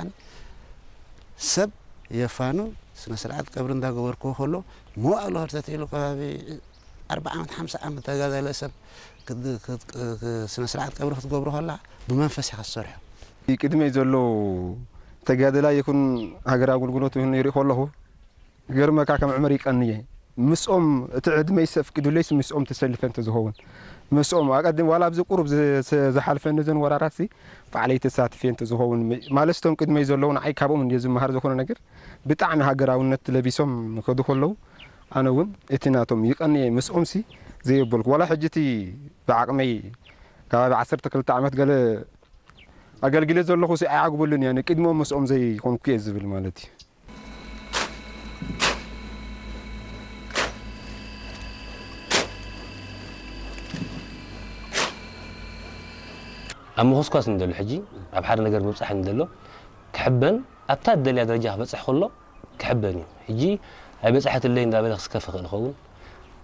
ሰብ የፋኑ ስነ ስርዓት ቀብሪ እንዳገበርክዎ ከሎ መዋእለ ህርተት ኢሉ ከባቢ ኣርብዓ ዓመት፣ ሓምሳ ዓመት ተጋዳላይ ሰብ ክድ-፣ ክድ-፣ ክ-፣ ክ-፣ ስነ ስርዓት ቀብሪ ክትገብሮ ከላ ብመንፈስ ኢኻ ትሰርሖ። ቅድመይ ዘሎ ተጋደላይ ይኹን ሃገር ኣገልግሎት ይኹን ይርኢ ከለኹ ክገርመካ ከም ዕመር ይቀንየ። ምስኦም እቲ ዕድመይ ዘፍቅዱለይስ ምስኦም ተሰልፈ እንተዝኸውን። ምስኦም ኣቀድም ዋላ ኣብዚ ቁሩብ ዝ-፣ ዝ-፣ ዝሓልፈኒ እዘን ወራራትሲ ባዕለይ ተሳትፌ እንተዝኸውን። ማለት እቶም ቅድመይ ዘለዉ ንዓይ ካብኦም እንድየ ዝመሃር ዝኾነ ነገር። ብጣዕሚ ሃገራውነት ለቢሶም ክኸዱ ከለዉ ኣነ እውን እቲ ናቶም ይቀንየ ምስኦምሲ ዘየበልኩ። ዋላ ሕጂ እቲ ብዓቕመይ ከባቢ ዓሰርተ ክልተ ዓመት ገለ ኣገልግለ ዘለኹሲ ኣይዓግበሉን እየ። ኣነ ቅድሚኦም ምስኦም ዘይኮንኩ እየ ዝብል ማለት እዩ። ኣብ ምኹስኳስ እንደሎ ሕጂ ኣብ ሓደ ነገር ምብጻሕ እንደሎ ክሕበን ኣብታ እደልያ ደረጃ ክበጽሕ ከሎ ክሕበን እዩ። ሕጂ ኣይበጽሐትለይ እንዳበለ ክስከፍ ይኽእል ይኸውን፣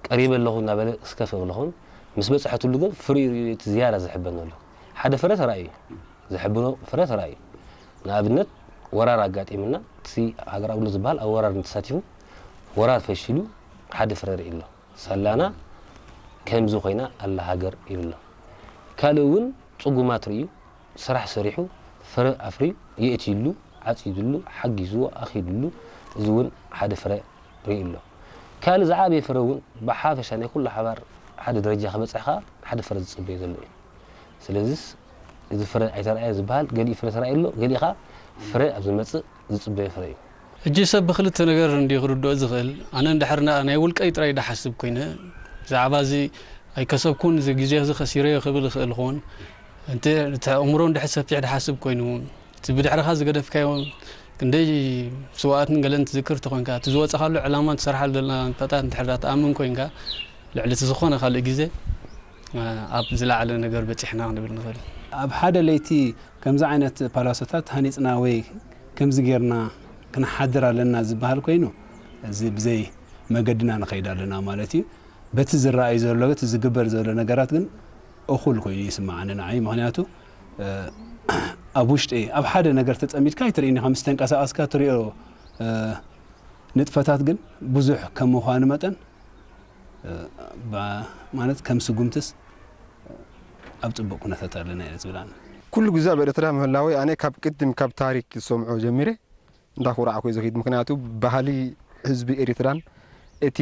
ቀሪበ ኣለኹ እንዳበለ ክስከፍ ይኽእል ይኸውን። ምስ በጽሐትሉ ግን ፍሪኡ ርእዩ እቲ ዝያዳ ዝሕበን ዘሎ ሓደ ፍረ ተራእዩ እዩ። ዘሕብኖ ፍረ ተራእዩ። ንኣብነት ወራር ኣጋጢምና፣ እቲ ሃገር ኣገልግሎት ዝበሃል ኣብ ወራር እንተሳቲፉ ወራር ፈሺሉ ሓደ ፍረ ርኢ ኣሎ። ሳላና ከምዚ ኮይና ኣላ ሃገር ይብሎ። ካልእ እውን ጽጉማት ርእዩ፣ ስራሕ ሰሪሑ፣ ፍረ ኣፍርዩ፣ የእትዩሉ፣ ዓጺዱሉ፣ ሓጊዝዎ፣ ኣኺዱሉ፣ እዚ እውን ሓደ ፍረ ርእዩ ኣሎ። ካልእ ዝዓበየ ፍረ እውን ብሓፈሻ ናይ ኩሉ ሓባር ሓደ ደረጃ ክበጽሕ ከኣ ሓደ ፍረ ዝጽበዮ ዘሎ እዩ። ስለዚስ እዚ ፍረ ኣይተራእየ ዝበሃል፣ ገሊኡ ፍረ ተራእዩ ኣሎ፣ ገሊኡ ኸዓ ፍረ ኣብ ዝመጽእ ዝጽበዮ ፍረ እዩ። ሕጂ ሰብ ብኽልተ ነገር እንድዩ ክርድኦ ዝኽእል። ኣነ እንድሕር ና- ናይ ውልቀይ ጥራይ ድሓስብ ኮይነ፣ ብዛዕባ እዚ ኣይከሰብኩን፣ እዚ ግዜ እዚ ከሲረዮ ክብል ይኽእል ይኸውን። እንተ እቲ ኣእምሮ እንድሕር ሰፊሕ ድሓስብ ኮይኑ፣ እቲ ብድሕርኻ ዝገደፍካዮ ክንደይ ስውኣትን ገለን ትዝክር ተኾንካ፣ እቲ ዝወፀኻሉ ዕላማ ትሰርሓሉ ዘለና ንጥፈታት እንድሕር ዳ ትኣምን ኮይንካ፣ ልዕሊ እቲ ዝኾነ ካልእ ግዜ ኣብ ዝለዓለ ነገር በፂሕና ክንብል ንኽእል። ኣብ ሓደ ለይቲ ከምዚ ዓይነት ፓላሶታት ሃኒፅና ወይ ከምዚ ጌርና ክንሓድር ኣለና ዝበሃል ኮይኑ፣ እዚ ብዘይ መገድና ንኸይድ ኣለና ማለት እዩ። በቲ ዝረኣይ ዘሎ፣ በቲ ዝግበር ዘሎ ነገራት ግን እኹል ኮይኑ ይስምዓኒ ንዓይ። ምኽንያቱ ኣብ ውሽጢ ኣብ ሓደ ነገር ተጸሚድካ ኣይትርእይን ኢኻ፣ ምስ ተንቀሳቐስካ ትርእዮ ንጥፈታት ግን ብዙሕ ከም ምዃኑ መጠን ማለት ከም ስጉምትስ ኣብ ጽቡቕ ኩነታት ኣለና እየ ዝብል ኣነ። ኩሉ ግዜ ኣብ ኤርትራ ምህላወይ ኣነ ካብ ቅድም ካብ ታሪክ ዝሰምዖ ጀሚረ እንዳኹራዕኩ እየ ዝኸይድ። ምኽንያቱ ባህሊ ህዝቢ ኤርትራን እቲ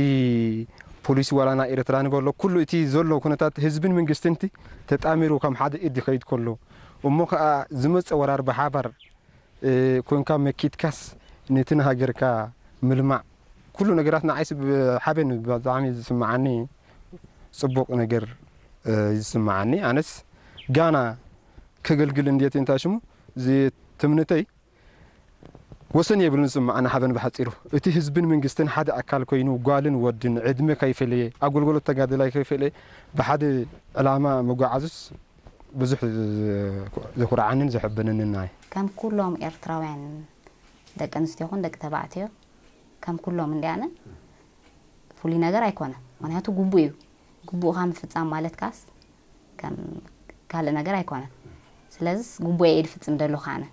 ፖሊሲ ዋላ ናይ ኤርትራ ንበሎ ኩሉ እቲ ዘሎ ኩነታት ህዝብን መንግስትን እቲ ተጣሚሩ ከም ሓደ ኢድ ይኸይድ ከሎ እሞ ከኣ ዝመጸ ወራር ብሓባር ኮንካ መኪትካስ ነቲ ንሃገርካ ምልማዕ ኩሉ ነገራት ንዓይስ ብሓበን ብጣዕሚ ዝስምዓኒ ጽቡቕ ነገር እዩ ዝስምዓኒ። ኣነስ ጋና ከገልግል እንድየ እንታይ ሽሙ እዚ ትምኒተይ ወሰን የብሉን ዝስምዓኒ ሓበን ብሓጺሩ። እቲ ህዝብን መንግስትን ሓደ ኣካል ኮይኑ ጓልን ወድን ዕድመ ከይፈለየ ኣገልግሎት ተጋደላይ ከይፈለየ ብሓደ ዕላማ ምጉዓዙስ ብዙሕ ዘኹርዓንን ዘሐበነንን ኣዩ። ከም ኩሎም ኤርትራውያን ደቂ ኣንስትዮ ይኹን ደቂ ተባዕትዮ ከም ኩሎም እንድያነ ፍሉይ ነገር ኣይኮነን። ምኽንያቱ ግቡእ እዩ። ግቡእኻ ምፍጻም ማለት ካስ ከም ካልእ ነገር ኣይኮነን። ስለዚስ ግቡኤ እየ ዝፍጽም ዘለኹ ኣነ።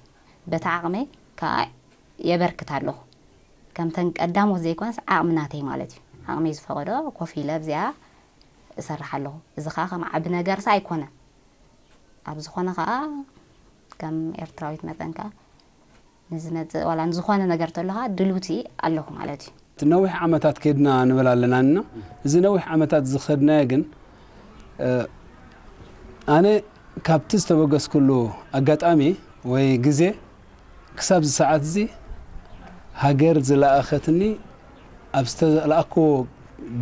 በቲ ዓቕመይ ከኣ የበርክት ኣለኹ። ከምተን ቀዳሞት ዘይኮነስ ዓቕሚ ናተይ ማለት እዩ። ዓቕመይ ዝፈቐዶ ኮፍ ኢለ ኣብዚኣ እሰርሕ ኣለኹ። እዚ ከኣ ከም ዓቢ ነገርስ ኣይኮነን። ኣብ ዝኾነ ከኣ ከም ኤርትራዊት መጠን ከኣ ንዝመጽእ ዋላ ንዝኾነ ነገር ተሎ ከኣ ድልውቲ ኣለኹ ማለት እዩ። እቲ ነዊሕ ዓመታት ከድና ንብል ኣለና እና እዚ ነዊሕ ዓመታት ዝኸድናዮ ግን ኣነ ካብቲ ዝተበገስኩሉ ኣጋጣሚ ወይ ግዜ ክሳብ እዚ ሰዓት እዚ ሃገር ዝለኣኸትኒ ኣብ ዝተላኣክዎ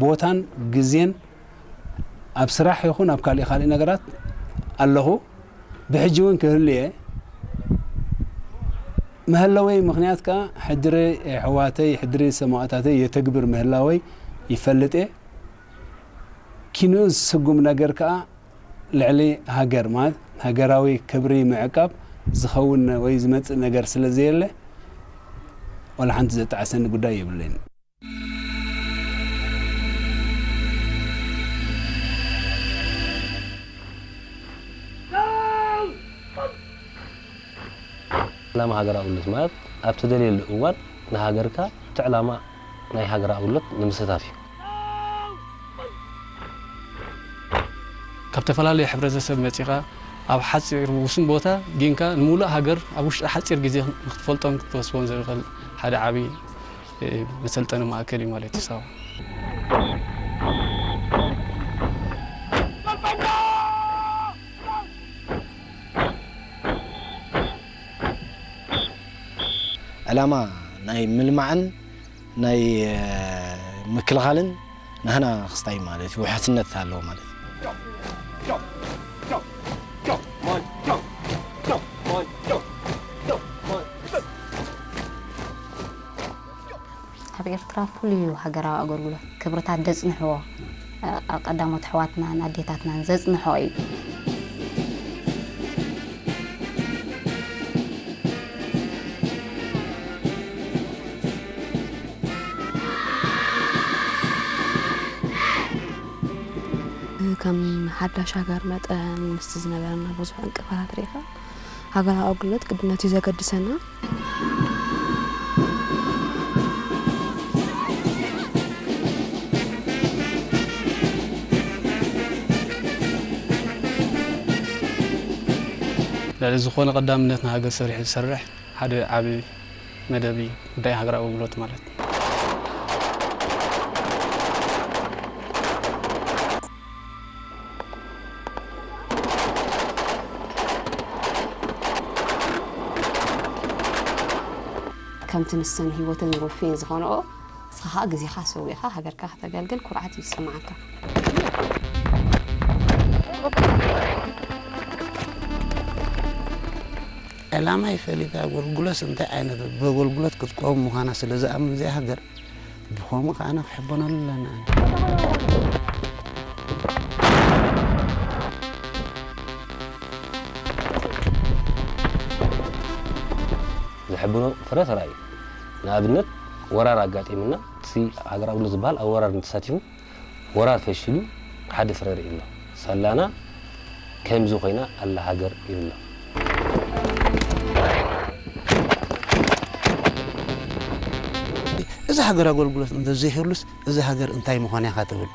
ቦታን ግዜን ኣብ ስራሕ ይኹን ኣብ ካሊእ ካሊእ ነገራት ኣለኹ። ብሕጂ እውን ክህሉ እየ። መሀለወይ ምኽንያት ከዓ ሕድሪ ኣሕዋተይ፣ ሕድሪ ሰማእታተይ የተግብር ምህላወይ ይፈልጥ እየ። ኪንኡ ዝስጉም ነገር ከዓ ልዕሊ ሃገር ማለት ሃገራዊ ክብሪ ምዕቃብ ዝኸውን ወይ ዝመፅእ ነገር ስለ ዘየለ ዋላ ሓንቲ ዘጣዕሰኒ ጉዳይ የብለይን። ዕላማ ሃገራዊ ኣገልግሎት ማለት ኣብ ትደልየሉ እዋን ንሃገርካ እቲ ዕላማ ናይ ሃገራዊ ኣገልግሎት ንምስታፍ እዩ። ካብ ተፈላለየ ሕብረተሰብ መጺኻ ኣብ ሓጺር ውሱን ቦታ ጊንካ ንምሉእ ሃገር ኣብ ውሽጢ ሓጺር ግዜ ንክትፈልጦን ክትወስቦን ዘኽእል ሓደ ዓቢ መሰልጠኒ ማእከል እዩ ማለት እዩ ሳዋ። ዕላማ ናይ ምልማዕን ናይ ምክልኻልን ናህና ክስታይ ማለት እዩ፣ ውሕስነት ኣለዎ ማለት እዩ። ኣብ ኤርትራ ፍሉይ እዩ ሃገራዊ ኣገልግሎት፣ ክብርታት ዘጽንሕዎ፣ ቀዳሞት ኣሕዋትናን ኣዴታትናን ዘጽንሕኦ እዩ። ከም ሓዳሽ ሃገር መጠን ምስቲ ዝነበረና ብዙሕ ዕንቅፋታት ርኢኻ፣ ሃገራዊ ኣገልግሎት ግድነት እዩ ዘገድሰና። ልዕሊ ዝኾነ ቀዳምነት ንሃገር ሰሪሑ ዝሰርሕ ሓደ ዓቢ መደብ እዩ ጉዳይ ሃገራዊ ኣገልግሎት ማለት። ከምቲ ንሰን ህይወተን ዝወፈየን ዝኾነኦ፣ ንስኻ ኸኣ ግዜኻ ሰዊእኻ ሃገርካ ከተገልግል ኩርዓት እዩ ዝስምዓካ። ዕላማይ ፈሊጠ ኣገልግሎት እንታይ ዓይነት ብኣገልግሎት ክትቀውም ምዃና ስለ ዝኣምን እዚኣ ሃገር ብኸምኡ ከዓና ክሕበነሉ ኣለና። ዘሕብኖ ፍረ ተራእዩ። ንኣብነት ወራር ኣጋጢምና እቲ ሃገር ኣገልግሎት ዝበሃል ኣብ ወራር እንተሳቲፉ ወራር ፈሺሉ ሓደ ፍረ ርኢ ኣሎ። ሳላና ከምዚ ኮይና ኣላ ሃገር ይብሎ። እዚ ሃገር ኣገልግሎት እንተዘይህሉስ እዚ ሃገር እንታይ ምኾነ ኢኻ ትብል?